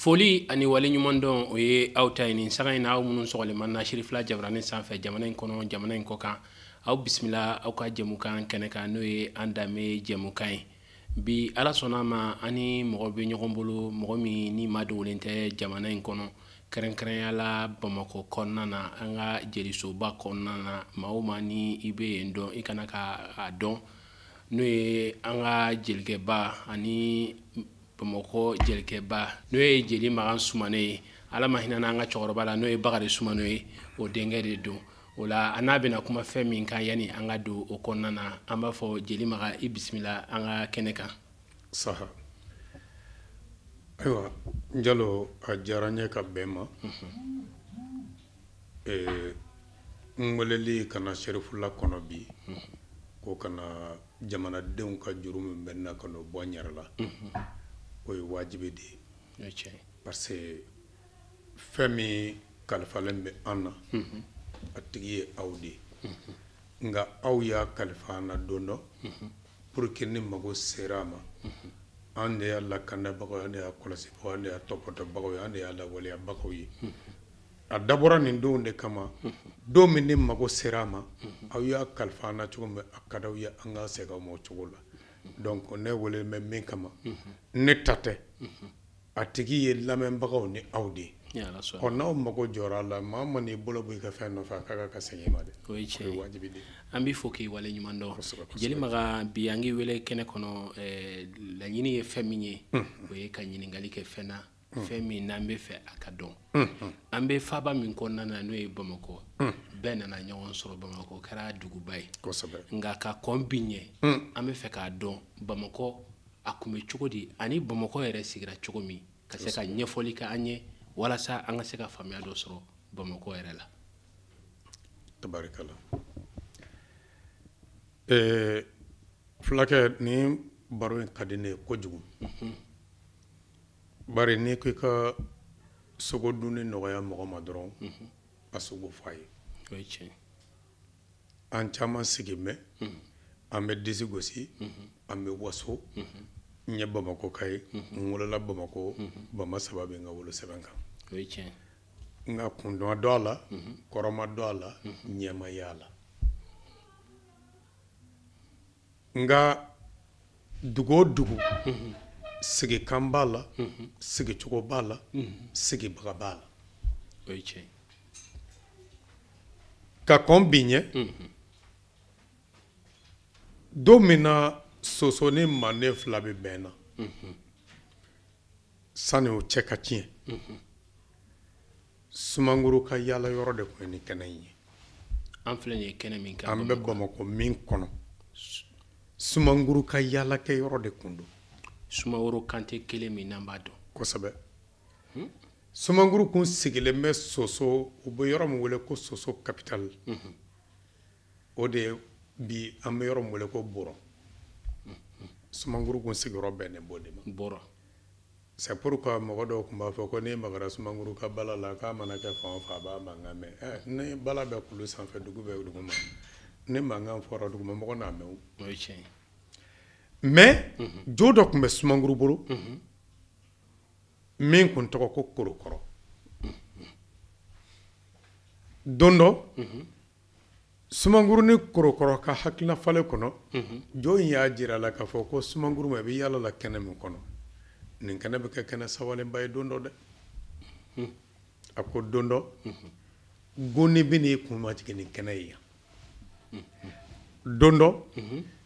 Foli ani waleɲumandɔn o ye aw ta ye nin sanga in na, aw minnu sɔgɔlen b'an na Sirifila Jabarani sanfɛ, jamana in kɔnɔ, jamana in kɔ kan. Aw bisimila aw ka jɛmukan kɛnɛ kan, n'o ye an danbe jɛmukan ye. Bi Ala sɔnna a ma, an ni mɔgɔ bɛ ɲɔgɔn bolo, mɔgɔ min ni maa dogolen tɛ jamana in kɔnɔ, kɛrɛnkɛrɛnya la Bamakɔ kɔnɔna na, an ka jelisoba kɔnɔna na. Maa o maa ni i bɛ yen dɔn, i kana ka a dɔn, n'o ye an ka jelikɛba ani Bamakɔ jelikɛba, n'o ye jeli Makan Sumano ye. Ala ma hinɛ n'an ka cɛkɔrɔba la, n'o ye Bakari Sumano ye, o denkɛ de don. O la an n'a bɛna kuma fɛn min kan, yanni an ka don o kɔnɔna na, an b'a fɔ jeli Makan, i bisimila an ka kɛnɛ kan. Saha, ayiwa n Jalo, a diyara n ye ka bɛn ma. N weleli ka na Serifula kɔnɔ bi, ko ka na jamanadenw ka juru min bɛ n na ka n'o bɔ n yɛrɛ la, o ye wajibi de ye. O ye tiɲɛ ye. Parce que fɛn min kalifalen bɛ an na, a tigi ye aw de ye. Nka aw y'a kalifa an na don dɔ, pour que ni mago sera a ma, an de y'a lakanabagaw ye, an de y'a kɔlɔsibagaw ye, an de y'a tɔpɔtɔbagaw ye, an de y'a lawaleyabagaw ye. A dabɔra nin donw de kama. Don min ni mago sera a ma, aw y'a kalifa an na cogo min, a ka d'aw ye an ka segin aw ma o cogo la. Donc ne wele bɛ min kama, ne ta tɛ, a tigi ye lamɛnbagaw ni aw de ye. Ni Ala sɔnna. Ɔ, n'aw mago jɔra a la, maa man'i bolo bɔ i ka fɛn nɔfɛ, a ka kan ka segin i ma dɛ. O ye tiɲɛ ye. O ye wajibi de ye. An b'i fo k'i waleɲuman dɔn. Kosɛbɛ, kosɛbɛ. Jeli Makan, bi an k'i wele kɛnɛ kɔnɔ, laɲini ye fɛn min ye, o ye ka ɲininkali kɛ fɛn na, fɛn min n'an bɛ fɛ a ka dɔn. An bɛ faaba min kɔnɔna na, n'o ye Bamakɔ, bɛɛ nana ɲɔgɔn sɔrɔ Bamakɔ, kɛra duguba ye. Nka ka kɔn bi ɲɛ, an bɛ fɛ k'a dɔn Bamakɔ a kun bɛ cogo di, ani Bamakɔ yɛrɛ sigira cogo min, ka se ka ɲɛfɔli kɛ an ye walasa an ka se ka faamuya dɔ sɔrɔ Bamakɔ yɛrɛ la. Tabarikala. Fulakɛ, nin baro in ka di ne ye kojugu. Bari n'i ko i ka sogo dunni nɔgɔya mɔgɔ ma dɔrɔn, a sogo f'a ye. O ye tiɲɛ ye. An caman sigin bɛ, an bɛ disi gosi, an bɛ waso. N ye Bamakɔ ka ye, n wolola Bamakɔ, Bama saba bɛ n ka wolosɛbɛn kan. O ye tiɲɛ ye. Nka kun dɔ dɔn a la, kɔrɔ ma dɔn a la, ɲɛ ma y'a la. Nka dugu o dugu, sigikan b'a la, sigicogo b'a la, sigibaga b'a la. O ye tiɲɛ ye. Ka kɔn bi ɲɛ, don min na Soso ni Manden fila bɛ bɛn na, sani o cɛ ka tiɲɛ, Sumanguru ka yaala yɔrɔ de tun ye nin kɛnɛ in ye. An filɛ nin ye kɛnɛ min kan, An bɛ Bamakɔ min kɔnɔ, Sumanguru ka yaala kɛ yɔrɔ de tun don. Sumaworo Kante kelen min n'an b'a dɔn. Kosɛbɛ. Sumanguru kun sigilen bɛ Soso, u bɛ yɔrɔ min wele ko Soso capitale. O de ye bi an bɛ yɔrɔ min wele ko Bɔrɔ. Sumanguru kun sigiyɔrɔ bɛnnen b'o de ma. Bɔrɔ. C'est pourquoi mɔgɔ dɔw tun b'a fɔ ko n'i magara Sumanguru ka bala la, k'a mana kɛ fan o fan, a b'a mankan mɛn. Ni bala bɛ kulu sanfɛ, dugu bɛ dugu ma. Ni mankan fɔra dugu ma, mɔgɔ n'a mɛn o. O ye tiɲɛ ye. Mais, jo dɔ tun bɛ Sumanguru bolo, min kun tɔgɔ ko Korokɔrɔ. Don dɔ, Sumanguru ni Korokɔrɔ ka hakilina falen kɔnɔ, jo in y'a jira a la k'a fɔ ko Sumanguru ma, i bɛ yaala la kɛnɛ min kɔnɔ, nin kɛnɛ bɛ kɛ kɛnɛ sabalenba ye don dɔ dɛ. A ko don dɔ, goni bɛ n'i kun majigin nin kɛnɛ ye yan. Don dɔ,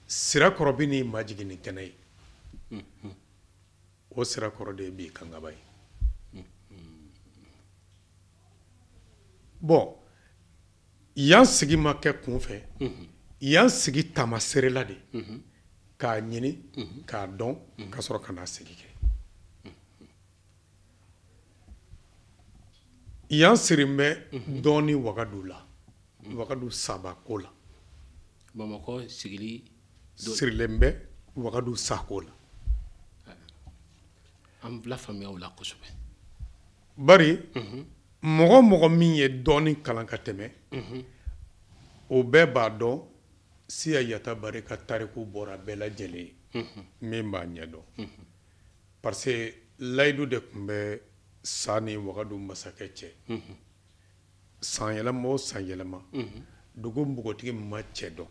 Sirakɔrɔ bɛ n'i majigin nin kɛnɛ ye. O Sirakɔrɔ de ye bi Kangaba ye. Bon, yan sigi ma kɛ kun fɛ, yan sigi taamaseerela de, k'a ɲini, k'a dɔn, ka sɔrɔ ka n'a sigi kɛ. Yan sirin bɛ dɔɔni Wagadu la, Wagadu Sabako la. Bamakɔ sigili dɔ- sirilen bɛ Wagadu Sako la. An bila faamuya o la kosɛbɛ. Bari, mɔgɔ mɔgɔ min ye dɔɔni kalan ka tɛmɛ, o bɛɛ b'a dɔn Siya Yatabare ka tariku bɔra bɛɛ lajɛlen ye, min b'a ɲɛdɔn. Parce que layidu de tun bɛ sa ni Wagadu masakɛ cɛ. San yɛlɛma o san yɛlɛma, dugu npogotigi ma cɛ dɔn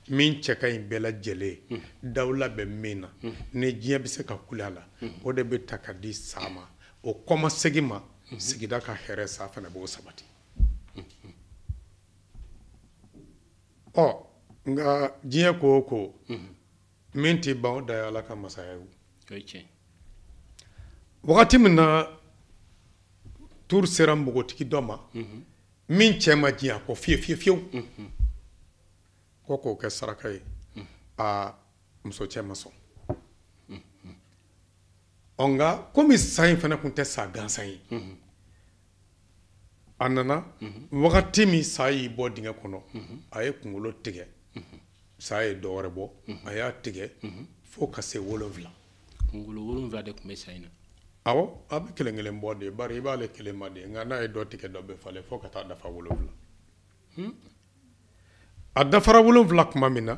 min cɛ ka ɲi bɛɛ lajɛlen, dawula bɛ min na, ni diɲɛ bɛ se ka kule a la, o de bɛ ta ka di sa ma. O kɔmasegin ma, sigida ka hɛrɛ sa fana b'o sabati. Ɔ nka diɲɛ ko o ko, min tɛ ban, o da ye Ala ka masaya ye. Wagati min na tour sera npogotigi dɔ ma min cɛ ma diɲɛ a kɔ fiye fiye fiyewu, ko k'o kɛ saraka ye, a muso cɛ ma sɔn. Ɔ nka komi sa in fana tun tɛ sa gansan ye, a nana wagati min sa y'i bɔ dingɛ kɔnɔ, a ye kunkolo tigɛ, sa ye dɔ wɛrɛ bɔ, a y'a tigɛ fo ka se 7. Kunkolo 7 de tun bɛ sa in na. Awɔ, a bɛ kelen kelen bɔ de, bari i b'ale kelen ma de, nka n'a ye dɔ tigɛ dɔ bɛ falen fo ka taa dafa 7. A dafara 7 tuma min na,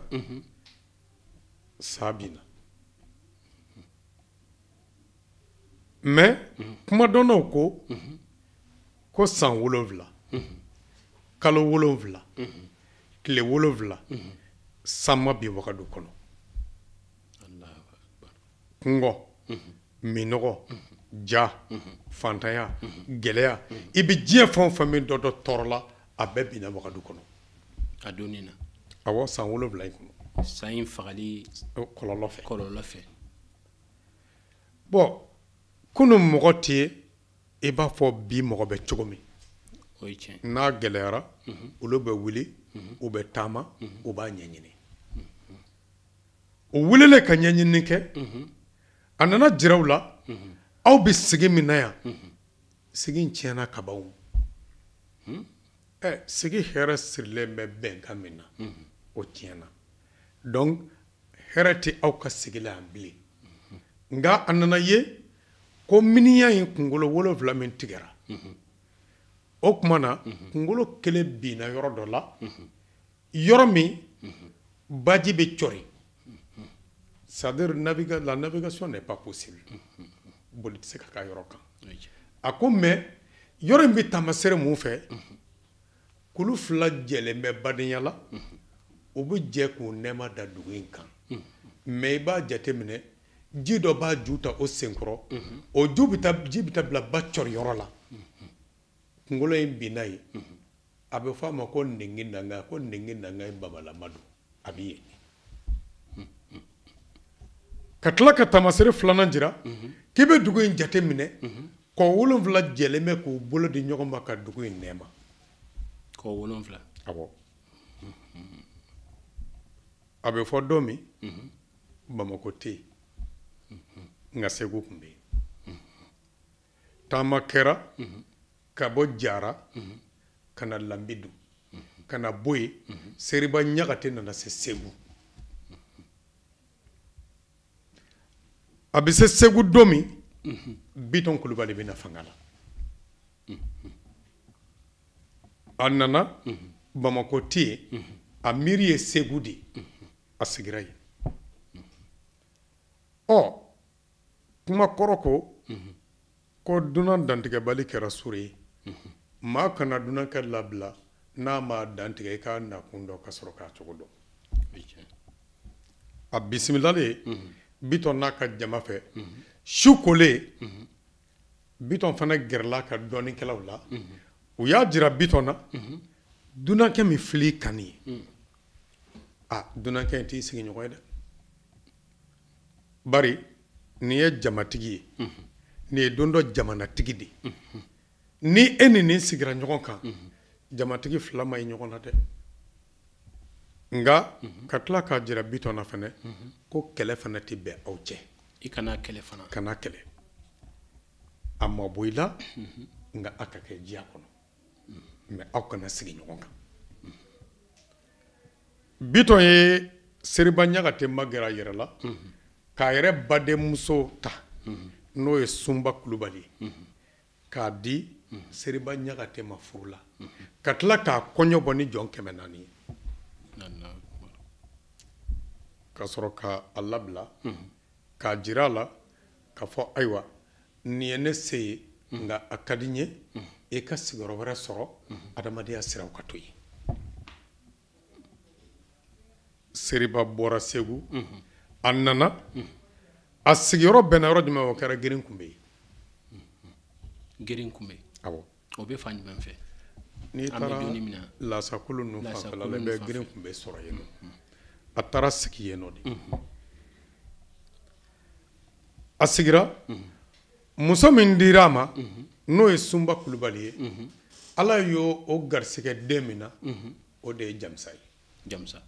sa binna. Mais kumadɔnnaw ko ko san 7, kalo 7, tile 7, san ma bin Wagadu kɔnɔ. Kungɔ, minɔgɔ, ja, fantanya, gɛlɛya, i bɛ diɲɛ fɛn o fɛn min dɔ dɔ tɔɔrɔ la, a bɛɛ binna Wagadu kɔnɔ. A donni na. Awɔ, san 7 in kɔnɔ. San in fagali kɔlɔlɔ fɛ. Kɔlɔlɔ fɛ. Bon, kunun mɔgɔ tɛ i b'a fɔ bi mɔgɔ bɛ cogo min. O ye tiɲɛ. N'a gɛlɛyara, olu bɛ wuli, u bɛ taama, u b'a ɲɛɲini. U wulilen ka ɲɛɲini kɛ, a nana jira u la, aw bɛ sigi min na yan, sigi in tiɲɛna kaban. Ɛ sigi hɛrɛ sirilen bɛ bɛnkan min na, o tiɲɛna. Donc hɛrɛ tɛ aw ka sigi la yan bilen. Nka a nana ye ko miniya in kunkolo 7 min tigɛra, o tuma na kunkolo kelen binna yɔrɔ dɔ la, yɔrɔ min baji bɛ cɔri. C'est-à-dire la navigation n'est pas possible. Boli tɛ se ka k'a yɔrɔ kan. A ko mais yɔrɔ in bɛ taamasere mun fɛ, kulu 2 jɛlen bɛ badenya la, u bɛ jɛ k'u nɛɛma da dugu in kan. Mais i b'a jateminɛ, ji dɔ b'a ju ta o senkɔrɔ, o ju bɛ taa, ji bɛ taa bila ba cɔri yɔrɔ la. Kunkolo in binna yen, a bɛ fɔ a ma ko nengi nanga, ko nengi nanga ye babalama don, a bɛ yen. Ka tila ka taamasere 2nan jira, k'i bɛ dugu in jate minɛ, kɔ 7 jɛlen bɛ k'u bolo di ɲɔgɔn ma ka dugu in nɛɛma. Kɔ 7. Awɔ. A bɛ fɔ don min, Bamakɔ tɛ yen, nka Segu tun bɛ yen. Taama kɛra ka bɔ Jara ka na Lanbidu, ka na bɔ yen, Seriba Ɲagate nana se Segu. A bɛ se Segu don min, Bitɔn Kulubali bɛ na fanga la. A nana Bamakɔ tɛ yen, a miiri ye Segu de ye, a sigira yen. Ɔ kuma kɔrɔ ko ko dunan dantigɛbali kɛra sure ye, maa kana dunankɛ labila n'a ma dantigɛ, i k'a nakun dɔn ka sɔrɔ k'a cogo dɔn. A bisimilalen Bitɔn n'a ka jama fɛ, su kolen, Bitɔn fana gɛrɛla ka dɔnnikɛlaw la, u y'a jira Bitɔn na, dunankɛ min fili kan nin ye, a dunankɛ in t'i sigiɲɔgɔn ye dɛ, bari nin ye jamatigi ye, nin ye don dɔ jamanatigi de ye. Ni e ni nin sigira ɲɔgɔn kan, jamatigi 2 ma ye ɲɔgɔn na dɛ. Nka ka tila k'a jira Bitɔn na fana, ko kɛlɛ fana tɛ bɛn aw cɛ. I kana kɛlɛ fana. Kana kɛlɛ. A ma bɔ i la, nka a ka kɛ diya kɔnɔ. Mais aw kana sigi ɲɔgɔn kan. Bitɔn ye Seriba Ɲagate magɛrɛ a yɛrɛ la, k'a yɛrɛ badenmuso ta, n'o ye Sunba Kulubali ye, k'a di Seriba Ɲagate ma furu la, ka tila k'a kɔɲɔ bɔ ni jɔn 400 ye. Ka sɔrɔ k'a labila, k'a jira a la k'a fɔ ayiwa nin ye ne se ye, Nka a ka di n ye i ka sigiyɔrɔ wɛrɛ sɔrɔ, adamadenya siraw ka to yen. Seriba bɔra Segu, a nana, a sigiyɔrɔ bɛnna yɔrɔ jumɛn? O kɛra Geren Kunbe ye. Geren Kunbe? Awɔ. O bɛ fan jumɛn fɛ? N'i taara Lasakulu ninnu fanfɛla la, i bɛ Geren Kunbe sɔrɔ yen nɔ. A taara sigi yen nɔ de. A sigira, muso min dira a ma, n'o ye Sunba Kulubali ye, Ala y'o o garisɛgɛ den min na, o de ye Jamisa ye. Jamisa.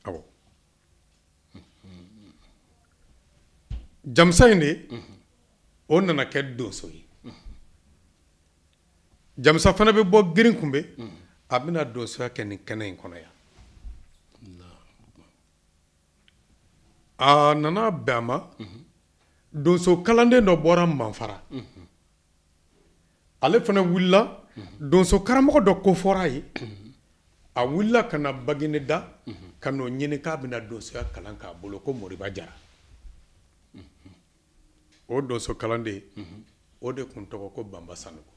Awɔ, Jamisa in de, o nana kɛ donso ye. Jamisa fana bɛ bɔ Geren Kunbe, a bɛna donsoya kɛ nin kɛnɛ in kɔnɔ yan. A nana bɛn a ma, donso kalanden dɔ bɔra Manfara, ale fana wulila. Donso karamɔgɔ dɔ ko fɔra a ye, a wulila ka na Bagineda ka n'o ɲini k'a bɛna donsoya kalan k'a bolo, ko Moriba Jara. O donso kalanden, o de tun tɔgɔ ko Banba Sanogo.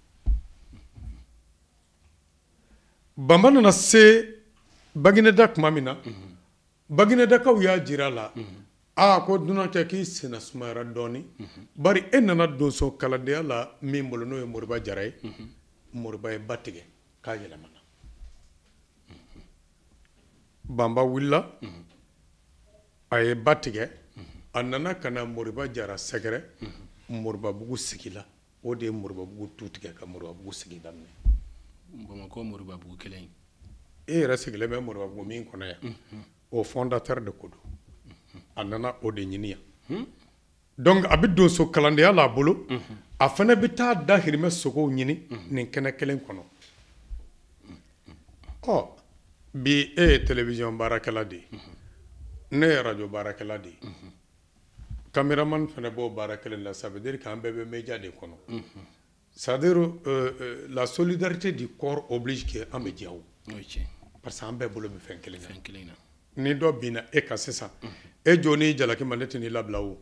Banba nana se Bagineda tuma min na, Baginedakaw y'a jira a la, aa, ko dunankɛ, k'i senna sumayara dɔɔnin, bari e nana donso kalandenya la min bolo, n'o ye Moriba Jara ye, Moriba ye ba tigɛ k'a yɛlɛmana. Banba wulila, a ye ba tigɛ, a nana ka na Moriba Jara sɛgɛrɛ Moribabugu sigi la. O de ye Moribabugu tu tigɛ ka Moribabugu sigi daminɛ. Bamakɔ Moribabugu kelen. E yɛrɛ sigilen bɛ Moribabugu min kɔnɔ yan, o fondateur de ko don. A nana o de ɲini yan. Donc a bɛ donso kalandenya la a bolo, a fana bɛ taa dahirimɛ sogow ɲini nin kɛnɛ kelen kɔnɔ. Ɔ, bi e ye télévision baarakɛla de ye, ne ye radio baarakɛla de ye, caméraman fana b'o baara kelen la. Ça veut dire qu'an bɛɛ bɛ média de kɔnɔ. C'est à dire la solidarité du corps oblige que an bɛ jɛ o, parce que an bɛɛ bolo bɛ fɛn kelen na. Fɛn kelen na. Ni dɔ binna e kan sisan, e jo n'i jalaki ma, ne tɛ n'i labila o.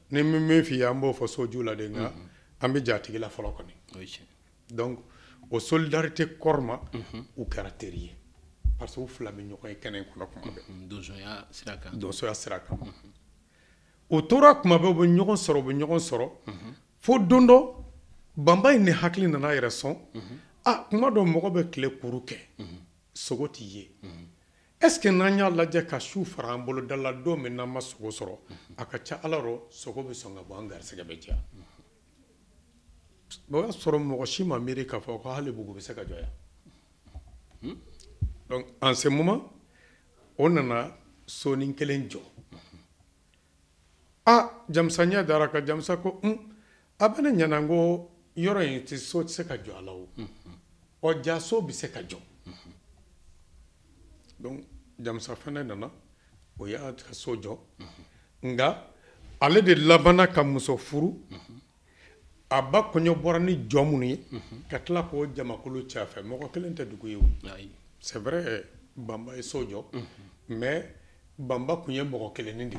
Ni min f'i ye, an b'o fɔ soju la de, nka an bɛ jɛ a tigi la fɔlɔ kɔni. Donc o solidarité corps ma, u kɛra teri ye, parce que u fila bɛ ɲɔgɔn ye kɛnɛ in kɔnɔ kuma bɛɛ. Donsoya sira kan. Donsoya sira kan. O tora kuma bɛɛ, u bɛ ɲɔgɔn sɔrɔ, u bɛ ɲɔgɔn sɔrɔ, fo don dɔ Banba in ni hakili nana yɛrɛ sɔn. A kuma dɔ, mɔgɔ bɛ tile kuru kɛ, sogo t'i ye. Est ce que n'an y'a lajɛ ka su fara an bolo da la, don min n'an ma sogo sɔrɔ, a ka ca Ala rɔ, sogo bɛ sɔn ka bɔ, an garisɛgɛ bɛ diya. O y'a sɔrɔ mɔgɔ si ma miiri k'a fɔ ko hali bugu bɛ se ka jɔ yan. Donc en ce moment, o nana sonin kelen jɔ. A Jamisa ɲɛ dara ka Jamisa ko un, a bɛ ne ɲɛna ko yɔrɔ in tɛ so tɛ se ka jɔ a la o, ɔ ja so bɛ se ka jɔ. Donc Jamisa fana nana, o y'a ka so jɔ, nka ale de labanna ka muso furu. A ba kɔɲɔ bɔra ni jɔn minnu ye, ka tila k'o jamakulu cɛ a fɛ. Mɔgɔ kelen tɛ dugu ye o. C'est vrai, Banba ye so jɔ, mais Banba tun ye mɔgɔ kelennin de.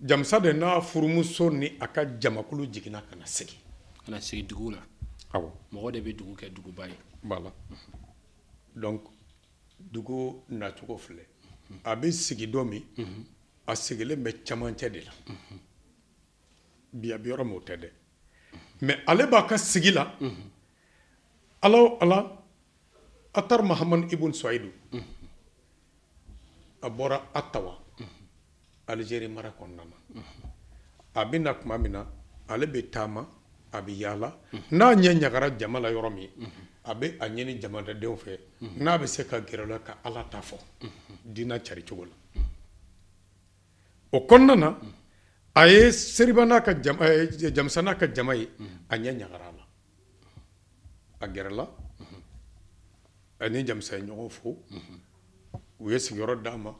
Jamisa de n'a furumuso ni a ka jamakulu jiginna ka na sigi. Ka na sigi dugu la. Awɔ. Mɔgɔ de bɛ dugu kɛ duguba ye. Voilà, donc dugu nacogo filɛ. A bɛ sigi don min, a sigilen bɛ camancɛ de la. Bi a bɛ yɔrɔ min, o tɛ dɛ, mais ale b'a ka sigi la. Ala o Ala, Atar Mahamad Ibn Suwaidu, a bɔra Atawa, Algérie mara kɔnɔna na. A bɛ na tuma min na, ale bɛ taama, a bɛ yaala. N'a ɲɛ ɲagara jama la yɔrɔ min, a bɛ a ɲini jamanadenw fɛ n'a bɛ se ka gɛrɛ la ka Ala ta fɔ diinɛ cari cogo la. O kɔnɔna na, a ye Seriba n'a ka jama, Jamisa n'a ka jama ye, a ɲɛ ɲagara a la, a gɛrɛla ani Jamisa ye ɲɔgɔn fo, u ye sigiyɔrɔ d'a ma.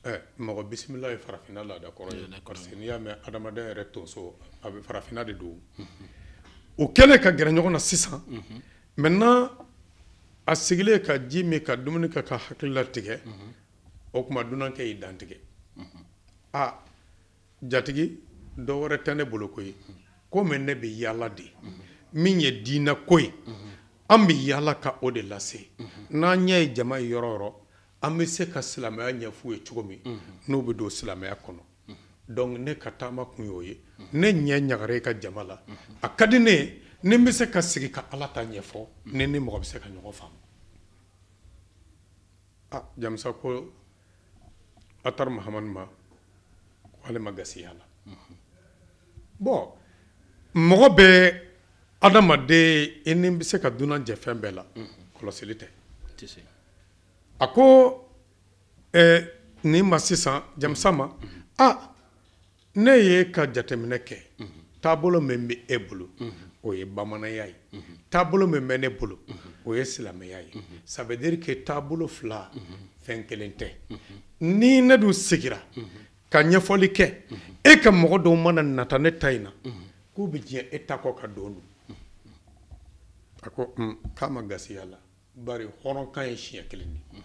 Ɛ, mɔgɔ bisimila ye farafinna laada kɔrɔ ye, parce que n'i y'a mɛn adamadenya yɛrɛ tonso, a bɛ farafinna de don. O kɛlen ka gɛrɛ ɲɔgɔn na sisan, maintenant a sigilen ka ji min, ka dumuni kɛ, ka hakili latigɛ. O tuma dunankɛ y'i dantigɛ: a jatigi, dɔ wɛrɛ tɛ ne bolo koyi, komi ne bɛ yaala de. Min ye diinɛ ko ye, an bɛ yaala ka o de lase. N'an ɲɛ ye jama ye yɔrɔ o yɔrɔ, an bɛ se ka silamɛya ɲɛf'u ye cogo min n'u bɛ don silamɛya kɔnɔ. Donc ne ka taama kun y'o ye. Ne ɲɛ ɲagara e ka jama la, a ka di ne ye ni n bɛ se ka sigi ka Ala ta ɲɛfɔ, ni ni mɔgɔ bɛ se ka ɲɔgɔn faamu. Ah, Jamisa ko Atar Mahamadu ma ko ale ma gasiya la. Bon, mɔgɔ bɛ adamaden i ni bɛ se ka dunan jɛ fɛn bɛɛ la, kɔlɔsili tɛ. A ko nin ma sisan Jamisa ma, ah, ne ye ka jateminɛ kɛ, taabolo min bɛ e bolo o ye bamananya ye, taabolo min bɛ ne bolo o ye silamɛya ye. Ça veut dire que taabolo fila fɛn kelen tɛ. Ni ne dun sigira ka ɲɛfɔli kɛ, e ka mɔgɔ dɔw mana nata ne ta in na k'u bɛ diɲɛ e ta kɔ ka don don. A ko k'a ma gasiya la, bari hɔrɔnkan ye siɲɛ kelen de.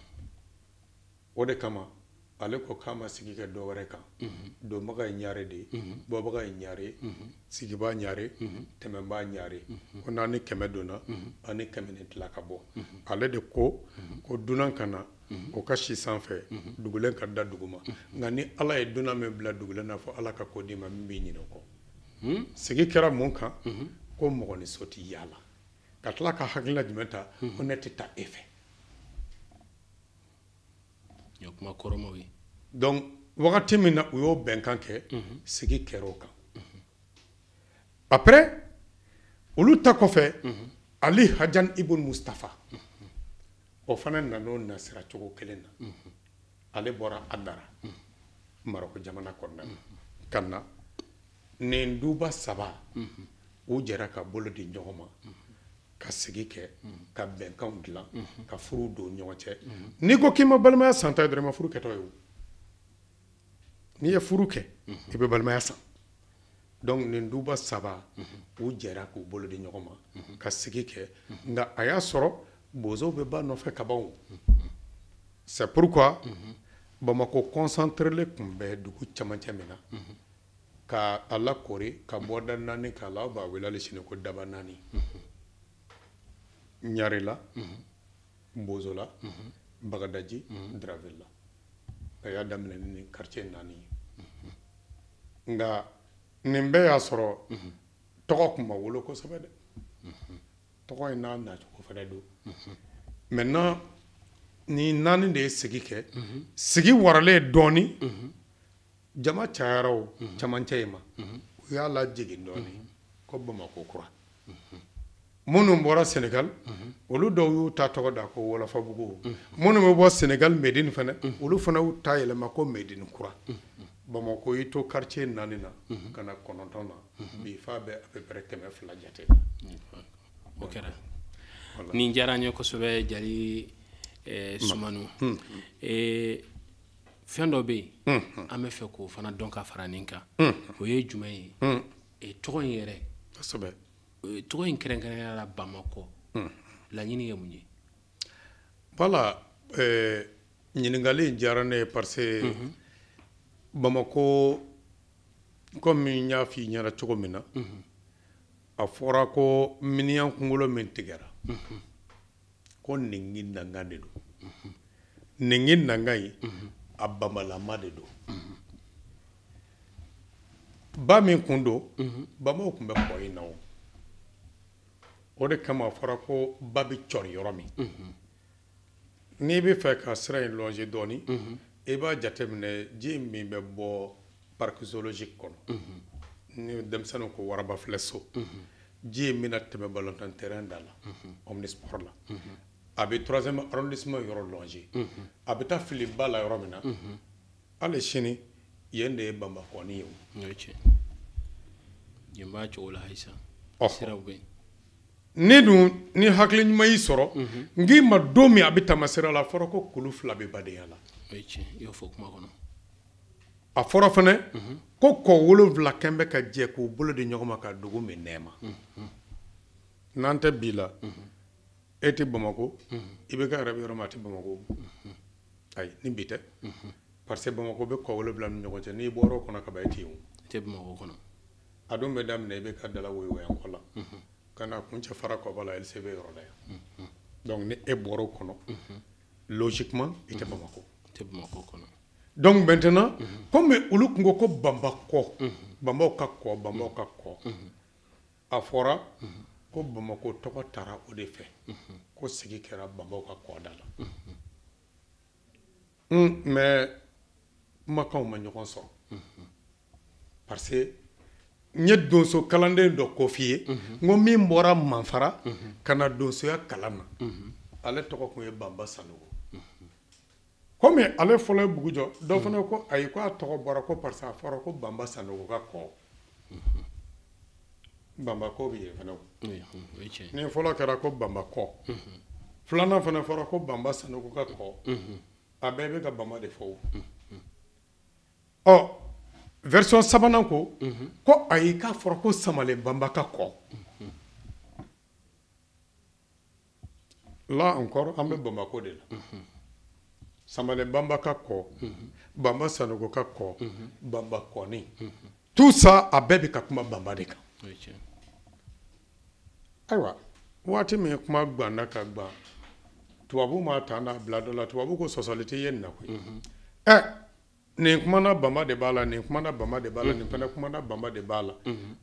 O de kama ale ko k'a ma sigi kɛ dɔ wɛrɛ kan. Donbaga ye ɲare de ye, bɔbaga ye ɲare, sigibaa ɲare, tɛmɛbaa ɲare. Ko n'an ni 100 donna, an ni 100 ni tila ka bɔ. Ale de ko ko dunan ka na o ka si sanfɛ, dugulen ka da dugu ma. Nka ni Ala ye dunan min bila dugulen na, fɔ Ala ka ko d'i ma min b'i ɲinɛ o kɔ. Sigi kɛra mun kan? Ko mɔgɔ ni so tɛ yaala. Ka tila ka hakilina jumɛn ta? Ko ne tɛ taa e fɛ. Kuma kɔrɔmaw ye. Donc wagati min na u y'o bɛnkan kɛ, sigi kɛra o kan. Après olu ta kɔfɛ, Ali Hajan Ibn Mustafa, o fana nan'o nasira cogo kelen na. Ale bɔra Adara, Maroko jamana kɔnɔna na, ka na nin duba saba, u jɛra ka bolo di ɲɔgɔn ma, ka sigi kɛ, ka bɛnkanw dilan, ka furu don ɲɔgɔn cɛ. N'i ko k'i ma balimaya san ta dɔrɔn, i ma furu kɛtɔ ye o. N'i ye furu kɛ, i bɛ balimaya san. Donc nin duba saba, u jɛra k'u bolo di ɲɔgɔn ma, ka sigi kɛ. Nka a y'a sɔrɔ bozow bɛ ba nɔfɛ kaban o. C'est pourquoi Bamakɔ concentré tun bɛ dugu camancɛ min na, ka a lakori ka bɔda naani k'a la, aw b'a wele hali sini ko daba naani. Ɲarela, Bozola, Bagadaji, Dravilla. A y'a daminɛ ni quartier naani ye. Nka nin bɛɛ y'a sɔrɔ tɔgɔ tun ma wolo kosɛbɛ dɛ. Tɔgɔ in n'a nacogo fana don. Maintenant ni naani de ye sigi kɛ, sigi waralen dɔɔni, jama cayara o camancɛ in ma, u y'a lajigin dɔɔni ko Bamakɔ kura. Minnu bɔra Senegal, olu dɔw y'u ta tɔgɔ da ko Wolofabugu. Minnu bɛ bɔ Senegal Medine fana, olu fana y'u ta yɛlɛma ko Medine kura. Bamakɔ y'i to quartier naani na ka na 9 na, bi fa bɛ à peu près 200 jate. O kɛra. Nin diyara n ye kosɛbɛ, Jali Sumanu. Fɛn dɔ bɛ yen, an bɛ fɛ k'o fana dɔn ka fara nin kan. O ye jumɛn ye? Tɔgɔ in yɛrɛ. Kosɛbɛ. Tɔgɔ in kɛrɛnkɛrɛnnenya la Bamakɔ, laɲini ye mun ye? Voilà, ɲininkali in diyara ne ye parce que Bamakɔ, komi n y'a f'i ɲɛna cogo min na, a fɔra ko miniyan kunkolo min tigɛra, ko ningi nanga de don. Ningi nanga in, a bamalama de don. Ba min kun don, bamaw tun bɛ kɔ in na o. O de kama a fɔra ko ba bɛ cɔri yɔrɔ min. N'i bɛ fɛ ka sira in longer dɔɔni, i b'a jateminɛ ji min bɛ bɔ parc zoologique kɔnɔ, ni denmisɛnninw ko waraba filɛ so, ji in bɛna tɛmɛ ballontan terrain da la, omnisport la. A bɛ 3e arrondissement yɔrɔ longer. A bɛ taa fili ba la yɔrɔ min na, hali sini yen de ye Bamakɔni ye o. Yen b'a cogo la halisa. Siraw bɛ yen. Ni dun ni hakili ɲuman y'i sɔrɔ, n k'i ma don min a bɛ tama sira la, a fɔra ko kulu fila bɛ badenya la. O ye tiɲɛ, i y'o fɔ kuma kɔnɔ. A fɔra fana ko kɔ 7 kɛn bɛ ka jɛ k'u bolo di ɲɔgɔn ma ka dugu min nɛɛma. N'an tɛ bi la, e tɛ Bamakɔ, i bɛ ka yɛrɛ bɛ yɔrɔ min a tɛ Bamakɔ. Ayi, ni bi tɛ. Parce que Bamakɔ bɛ kɔ 7 ni ɲɔgɔn cɛ, n'i bɔra o kɔnɔ ka ban e tɛ yen o. I tɛ Bamakɔ kɔnɔ. A dun bɛ daminɛ i bɛ ka dala woyo yan kɔ la. Ka na kuncɛ fara kɔba la LCB yɔrɔ la yan. Donc ni e bɔra o kɔnɔ, logiquement i tɛ Bamakɔ. I tɛ Bamakɔ kɔnɔ. Donc maintenant, comme olu tun ko ko Banba kɔ, Banbaw ka kɔ, Banbaw ka kɔ, a fɔra ko Bamakɔ tɔgɔ taara o de fɛ, ko sigi kɛra Banbaw ka kɔ da la. Mais kumakanw ma ɲɔgɔn sɔrɔ, parce que n ye donso kalanden dɔ ko f'i ye, n ko min bɔra Manfara ka na donsoya kalan na, ale tɔgɔ tun ye Banba Sanogo. Komi ale fɔlɔ ye bugu jɔ, dɔ fana ko ayi, ko a tɔgɔ bɔra ko parce que a fɔra ko Banba Sanogo ka kɔ. Banba ko bɛ yen fana o. Oui, o ye tiɲɛ. Ni fɔlɔ kɛra ko Banba kɔ, filanan fana fɔra ko Banba Sanogo ka kɔ, a bɛɛ bɛ ka Banba de fɔ o. Ɔ, version sabanan ko ko ayi, k'a fɔra ko Samalen Banba ka kɔ. Là encore, an bɛ Bamakɔ de la. Samalen Banba ka kɔ, Banba Sanogo ka kɔ, Banba kɔni, tout ça, a bɛɛ bɛ ka kuma Banba de kan. O ye tiɲɛ. Ayiwa, waati min kuma ganna ka gan, tubabu ma ta n'a bila dɔ la, tubabu ko sɔsɔli tɛ ye nin na koyi. Ɛ, nin kumana Banba de b'a la, nin kumana Banba de b'a la, nin fana kumana Banba de b'a la,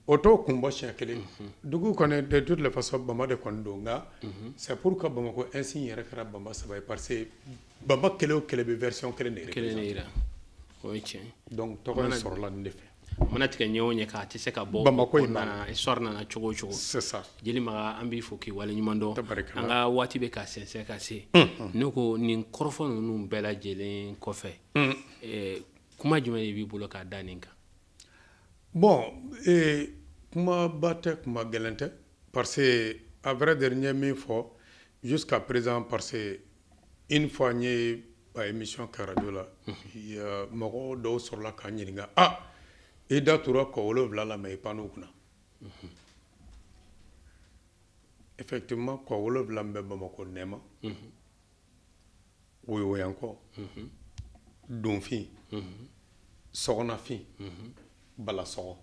o t'o kun bɔ siɲɛ kelen. Dugu kɔni, de toutes les façons, Banba de kɔni don. Nka c'est pour que Bamakɔ insigne yɛrɛ kɛra Banba saba ye, parce que Banba kelen o kelen bɛ version kelen de Kelen de représenter. yira, o ye tiɲɛ. Donc tɔgɔ in sɔrɔla nin de fɛ. Mana tigɛ ɲɛ o ɲɛ kan, a tɛ se ka bɔ Bamakɔ in kɔnɔna na. Histoire nana cogo o cogo. C'est ça. Jeli Maga, an b'i fo k'i waleɲuman dɔn. Tabarikala. An ka waati bɛ ka sɛnsɛn ka se. Ne ko nin kɔrɔfɔ ninnu bɛɛ lajɛlen kɔfɛ, kuma jumɛn de b'i bolo k'a da nin kan? Bon, kumaba tɛ, kuma gɛlɛn tɛ, parce que à vrai dire, n ye min fɔ jusqu'à présent, parce que une fois n ye a émission kɛ radio la, mɔgɔ dɔw sɔrɔla k'an ɲininka: ah, i da tora kɔ 7 la, mais i pann'u kunna. Effectivement, kɔ 7 min bɛ Bamakɔ Nɛma, Woyowoyankɔ, Donfin, Sɔgɔnafin, Balasɔgɔ.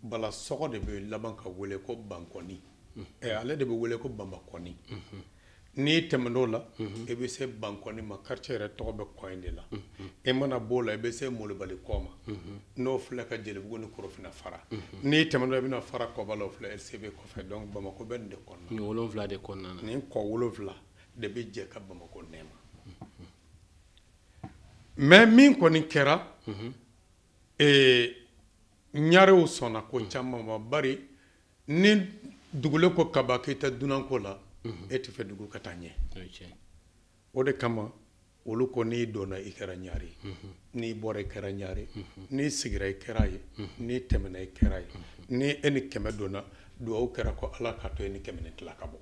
Balasɔgɔ de bɛ laban ka wele ko Bankɔni. Ɛ, ale de bɛ wele ko Banbakɔni. N'i tɛmɛn'o la, i bɛ se Bankɔni ma, quartier yɛrɛ tɔgɔ bɛ kɔ in de la. I mana b'o la, i bɛ se Molobali kɔ ma, n'o filɛ ka Jelibugu ni Korofina fara. N'i tɛmɛn'o la, i bɛna fara kɔba la, o filɛ LCB kɔfɛ. Donc Bamakɔ bɛ nin de kɔnɔna. Nin 7 de kɔnɔna na. Nin kɔ 7 de bɛ jɛ ka Bamakɔ nɛma. Mais min kɔni kɛra, ɲarew sɔnna ko caman ma, bari ni dugulen ko kaba k'i tɛ dunanko la, e tɛ fɛ dugu ka taa ɲɛ. O ye tiɲɛ. O de kama olu ko n'i donna i kɛra ɲare ye, n'i bɔra i kɛra ɲare ye, n'i sigira i kɛra ye, n'i tɛmɛna i kɛra ye, ni e ni 100 donna, duwawu kɛra ko Ala k'a to e ni 100 ni tila ka bɔ.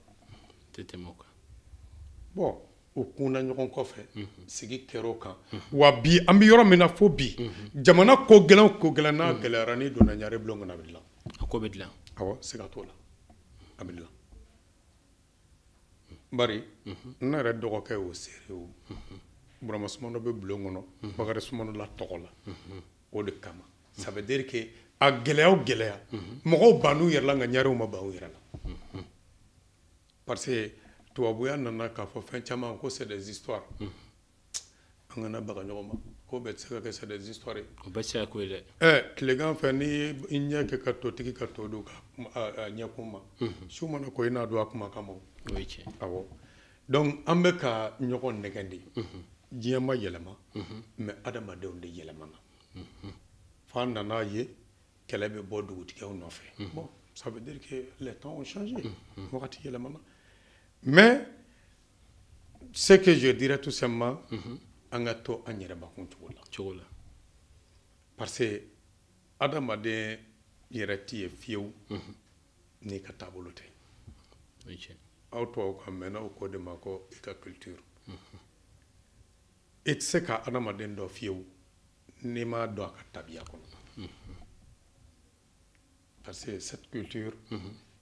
Tɛ tɛmɛ o kan. Bon, u kunna ɲɔgɔn kɔfɛ, sigi kɛra o kan. Wa bi an bɛ yɔrɔ min na fo bi, jamana ko gɛlɛn o ko gɛlɛn n'a gɛlɛyara, n'i donna ɲare bulon kɔnɔ, a bɛ dilan. A ko bɛ dilan. Awɔ, siga t'o la, a bɛ dilan. Bari ne yɛrɛ dɔgɔkɛ y'o seere o. Burama Sumano bɛ bulon kɔnɔ Bakari Sumano la tɔgɔ la. O de kama, ça veut dire que a gɛlɛya o gɛlɛya, mɔgɔw bann'u yɛrɛ la, nka ɲarew ma ban u yɛrɛ la, parce que tubabuya nana k'a fɔ fɛn caman ko c'est des histoires. An kana baga ɲɔgɔn ma, ko bɛɛ tɛ se ka kɛ c'est des histoires ye. O bɛɛ tɛ se ka ko ye dɛ. Ɛ, tilegan fɛ, n'i ye i ɲɛ kɛ ka totigi ka to dun ka a ɲɛkun ma, su mana ko i n'a don a kuma kama o. O ye tiɲɛ. Awɔ, donc an bɛ ka ɲɔgɔn nɛgɛn de. Diɲɛ ma yɛlɛma, mais adamadenw de yɛlɛmana. F'an nana ye kɛlɛ bɛ bɔ dugutigiw nɔfɛ. Bon, ça veut dire que les temps ont changé, wagati yɛlɛmana. Mais ce que je dirais tout simplement, an ka to an yɛrɛ bakun cogo la. Cogo la. Parce que adamaden yɛrɛ ti ye fiyewu n'i ka taabolo tɛ. O ye tiɲɛ. Aw tubabu kan mɛnna o ko de ma ko i ka culture. I tɛ se ka adamaden dɔn fiyewu n'i m'a dɔn a ka tabiya kɔnɔ, parce que cette culture,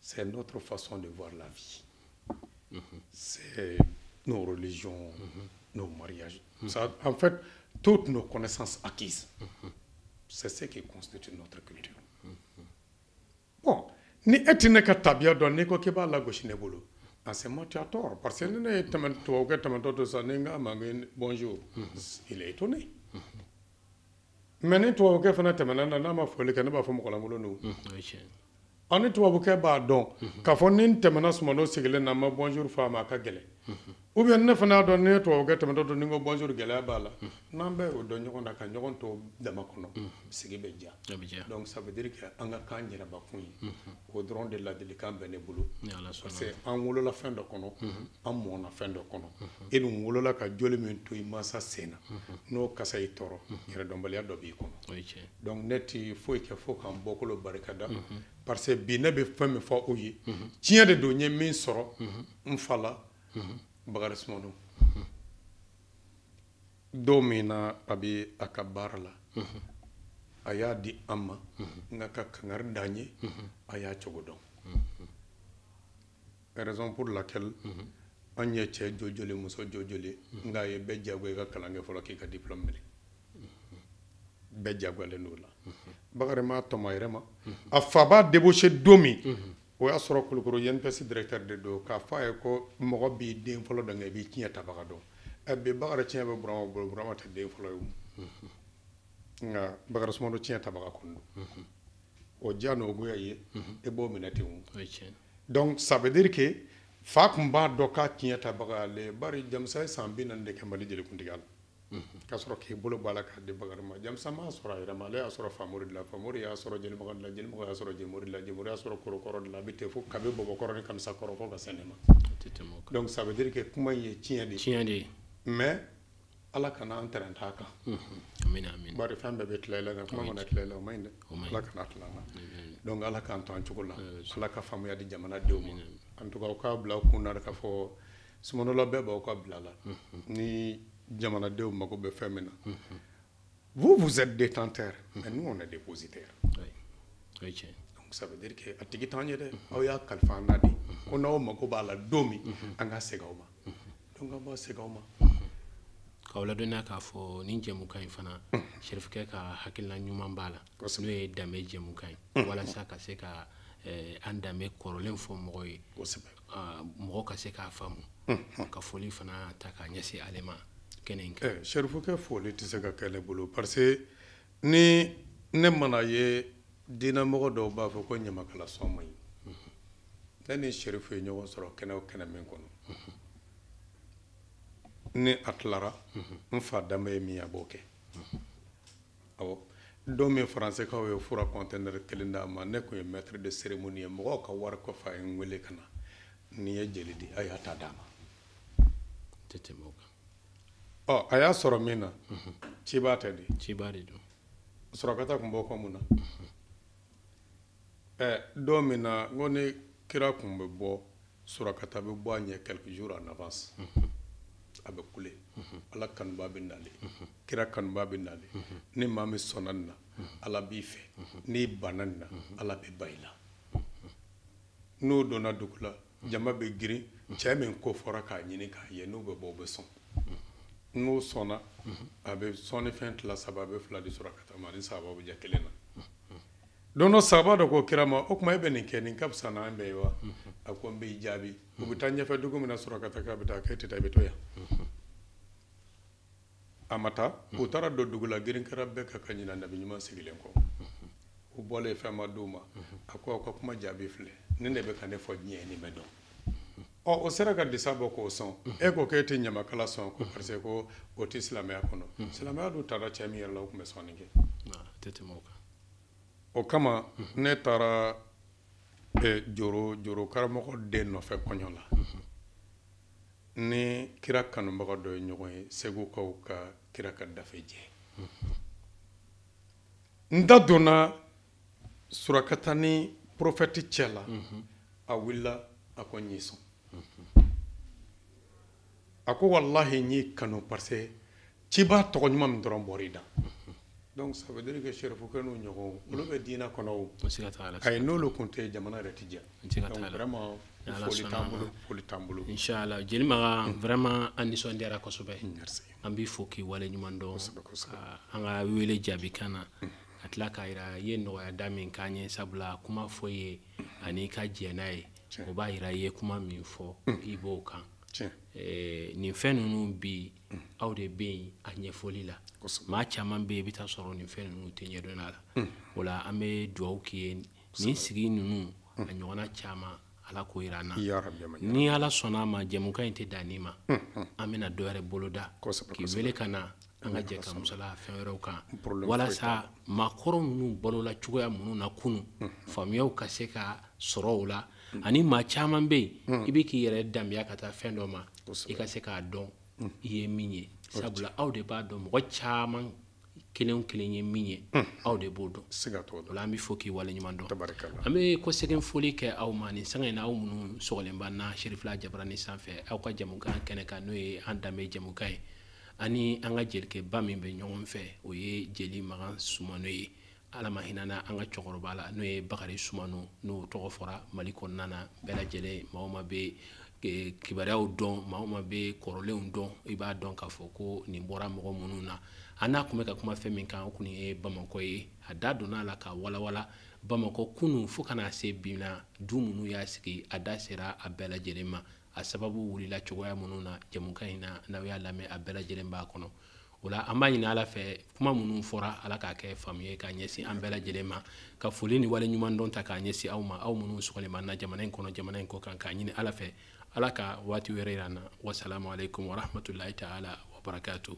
c'est notre façon de voir la vie, c'est nos religions, nos mariages. Ça, en fait, toutes nos connaissances acquises, c'est ce qui constitue notre culture. Bon, Ni e tɛ ne ka tabiya dɔn, n'i ko k'i b'a lagosi ne bolo, en ce moment tu as tort, parce que ni ne ye tɛmɛ tubabukɛ tɛmɛtɔ to sisan, ni n k'a ma bonjour, il est étonné. Mais ni tubabukɛ fana tɛmɛna na, n'a ma foli kɛ, ne b'a fɔ mɔgɔlankolon don. Ɔ, ni tubabukɛ b'a dɔn k'a fɔ ni n tɛmɛna Sumano sigilen na, n ma bonjour fɔ a ma, a ka gɛlɛn. Ou bien ne fana y'a dɔn, ni ye tubabukɛ tɛmɛtɔ to, ni n ko bonjour, gɛlɛya b'a la. N'an bɛɛ y'o dɔn ɲɔgɔn na, ka ɲɔgɔn to dama kɔnɔ, sigi bɛ diya. Donc ça veut dire que an ka k'an yɛrɛbakun ye. O dɔrɔn de ladilikan bɛ ne bolo, parce que an wolola fɛn dɔ kɔnɔ, an mɔnna fɛn dɔ kɔnɔ. E dun wolola ka joli min to i mansa sen na, n'o kasa y'i tɔɔrɔ, yɛrɛdɔnbaliya dɔ b'i kɔnɔ. Donc ne ti foyi kɛ fo k'an bɔkolo barikada, parce que bi ne bɛ fɛn min fɔ aw ye, tiɲɛ de don. N ye min sɔrɔ n fa la, Bakari Sumano, don min na a bɛ a ka baara la, a y'a di an ma, nka ka kangari d'an ye, a y'a cogo dɔn. Raison pour laquelle an ye cɛ jojoli, muso jojoli, nka a ye bɛɛ diyagoya i ka kalan kɛ fɔlɔ, k'i ka diplôme minɛ. Bɛɛ diyagoyalen don o la. Bakari m'a tɔmɔ a yɛrɛ ma. A fa b'a débauché don min, o y'a sɔrɔ Kulukoro INPS directeur de don, k'a fɔ a ye ko mɔgɔ b'i den fɔlɔ dɔn, nka i b'i tiɲɛ tabaga dɔn. Ɛ, bi Bakari tiɲɛ bɛ Burama bolo. Burama tɛ den fɔlɔ ye o, nka Bakari Sumano tiɲɛ tabaga kɔni don. O diya n'o goya ye, e b'o minɛ ten o. Donc ça veut dire que fa tun b'a dɔn k'a tiɲɛ tabaga ale. Bari Jamusa ye san 40 de kɛ Mali jelikuntigiya la, ka sɔrɔ k'i bolo bɔ a la k'a di Bakari ma. Jamusa m'a sɔrɔ a yɛrɛ ma, ale y'a sɔrɔ Famori de la, Famori y'a sɔrɔ Jelimaga de la, Jelimaga y'a sɔrɔ Jemori de la, Jemori y'a sɔrɔ Korokɔrɔ de la, a bɛ ten fo kabi Bɔbɔkɔrɔ ni Kamisakɔrɔ fo ka se ne ma. Donc ça veut dire que kuma in ye tiɲɛ de ye. Tiɲɛ de ye. Mais Ala kana an tɛrɛn t'a kan. Amina, amina. Bari fɛn bɛɛ bɛ tila i la, nka kuma mana tila i la, o man ɲi dɛ. Ala kana tila an na. Donc Ala k'an to an cogo la, Ala ka faamuya di jamanadenw ma. En tout cas, aw k'a bila aw kun na k'a fɔ Sumanola bɛɛ b'aw ka bila la. Ni jamanadenw mago bɛ fɛn min na, vous, vous êtes détenteur, mais nous, on est dépositaire. Donc ça veut dire que a tigi t'an ye dɛ, aw y'a kalifa an na de, ko n'aw mago b'a la don min, an ka segin aw ma. Donc an b'a segin aw ma. K'aw ladɔnniya k'a fɔ nin jɛmukan in fana, Serifukɛ ka hakilina ɲuman b'a la, n'o ye danbe jɛmukan ye, walasa ka se ka an danbe kɔrɔlen fɔ mɔgɔw ye, mɔgɔ ka se k'a faamu. Ka foli fana ta k'a ɲɛsin ale ma kɛnɛ in kan. Serifukɛ foli tɛ se ka kɛ ne bolo, parce que ni ne mana ye diinɛmɔgɔ dɔw b'a fɔ ko ɲamakala sɔn man ɲi, ne ni Serifu ye ɲɔgɔn sɔrɔ kɛnɛ o kɛnɛ min kɔnɔ, ni a tilara, n fa danbe ye min ye, a b'o kɛ. Awɔ, don min faransɛkaw ye fura conteneur kelen d'a ma, ne tun ye maître de cérémonie ye, mɔgɔw ka wari kɔfɛ, a ye n wele ka na, nin ye jeli di, a y'a ta d'a ma. Tɛ tɛmɛ o kan. Ɔ, a y'a sɔrɔ min na, ciba tɛ de. Ciba de don. Surakata tun b'o kɔ mun na? Ɛ, don min na n ko ni kira tun bɛ bɔ, Surakata bɛ bɔ a ɲɛ quelques jours en avance, a bɛ kule, Ala kanuba bɛ nalen, kira kanuba bɛ nalen. Ni maa min sɔnna nin na, Ala b'i fɛ, n'i banna nin na, Ala bɛ ban i la. N'o donna dugu la, jama bɛ girin, cɛ min ko fɔra k'a ɲini k'a ye, n'u bɛ bɔ, u bɛ sɔn. N'o sɔnna, a bɛ sɔnnifɛn tila saba, a bɛ fila di Surakata ma, ni saba bɛ jɛ kelen na. Don dɔ, saba dɔ ko kira ma, o tuma e bɛ nin kɛ, nin ka fisa n'an bɛɛ ye wa? A ko n b'i jaabi. U bɛ taa ɲɛfɛ dugu min na, Surakata k'a bɛ taa, k'e tɛ taa, i bɛ to yan. A ma taa. U taara don dugu la, girin kɛra bɛɛ kan ka ɲinɛ nabi ɲuman sigilen kɔ. U bɔlen, fɛn ma d'u ma. A ko aw ka kuma jaabi filɛ nin de bɛ ka ne fɔ diɲɛ ye, nin bɛ dɔn. Ɔ, o sera ka disa bɔ k'o sɔn. E ko k'e tɛ ɲamakala sɔn, ko parce que ko o tɛ silamɛya kɔnɔ. Silamɛya dun taara cɛ min yɛrɛ la, o tun bɛ sɔnni kɛ. Tɛ tɛmɛ o kan. O kama ne taara joro joro karamɔgɔ den nɔfɛ kɔɲɔ la, ni kira kanubaga dɔ ye ɲɔgɔn ye, Segukaw ka kira ka dafe jɛ. N da donna Surakata ni prophète cɛ la, a wulila, a ko n y'i sɔn. A ko walahi n y'i kanu, parce que ciba tɔgɔ ɲuman min dɔrɔn bɔra i da. Donc ça veut dire que Serifukɛ n'u ɲɔgɔn, olu bɛ diinɛ kɔnɔ o. Ayi, n'olu tun tɛ, jamana yɛrɛ tɛ diya. Donc vraiment, foli t'an bolo, foli t'an bolo. Inchallah. Jeli Makan, vraiment an nisɔndiyara kosɛbɛ. Merci. An b'i fo k'i wale ɲuman dɔn. An ka wele jaabi kan na, ka tila k'a yira i ye nɔgɔya da min k'an ye, sabula kuma fɔ ye. Ani ka jɛn n'a ye, o b'a yira i ye kuma min fɔ, i b'o kan. Nin fɛn ninnu bi, aw de bɛ yen a ɲɛfɔli la. Maa caman bɛ yen, i bɛ taa sɔrɔ nin fɛn ninnu tɛ ɲɛdɔn a la. O la an bɛ dugawu k'i ye, nin sigi ninnu a ɲɔgɔnna caman, Ala k'o yira an na. Ni Ala sɔnna a ma, jɛmukan in tɛ dan nin ma, an bɛna dɔ wɛrɛ boloda k'i wele ka na, an ka jɛ ka musala fɛn wɛrɛw kan, walasa maakɔrɔ ninnu balola cogoya minnu na kunun, faamuyaw ka se ka sɔrɔ o la. Ani maa caman bɛ yen, i bɛ k'i yɛrɛ danbeya ka taa fɛn dɔ ma, i ka se k'a dɔn i ye min ye, sabula aw de b'a dɔn. Mɔgɔ caman kelen o kelen ye min ye, aw de b'o dɔn. O la an bɛ fɔ k'i waleɲuman dɔn. An bɛ kɔsegin foli kɛ aw ma nin sanga in na, aw minnu sɔgɔlen b'an na Serifila Jabarani sanfɛ, aw ka jɛmukan kɛnɛ kan, n'o ye an danbe jɛmukan ye. Ani an ka jelikɛba min bɛ ɲɔgɔn fɛ, o ye jeli Makan Sumano ye. Ala ma hinɛna an ka cɛkɔrɔba la, n'o ye Bakari Sumano, n'o tɔgɔ fɔra Mali kɔnɔna na bɛɛ lajɛlen. Maa o maa bɛ kibaruyaw dɔn, maa o maa bɛ kɔrɔlenw dɔn, i b'a dɔn k'a fɔ ko nin bɔra mɔgɔ minnu na. An n'a tun bɛ ka kuma fɛn min kan, o kun ye Bamakɔ ye. A da donna a la ka walawala Bamakɔ kunun fo ka na se bi na, du minnu y'a sigi, a da sera a bɛɛ lajɛlen ma, a sababu wulila cogoya minnu na. Jɛmukan in na, n'aw y'a lamɛn, a bɛɛ lajɛlen b'a kɔnɔ. O la an b'a ɲini Ala fɛ, kuma minnu fɔra, Ala k'a kɛ faamu ye k'a ɲɛsin an bɛɛ lajɛlen ma. Ka foli ni wale ɲuman dɔn ta k'a ɲɛsin aw ma, aw minnu sɔgɔlen b'an na jamana in kɔnɔ, jamana in kɔ kan, k'a ɲini Ala fɛ, Ala ka waati wɛrɛ yira an na. Wasalamu aleykum warahmatulahi taala wabarakatuh.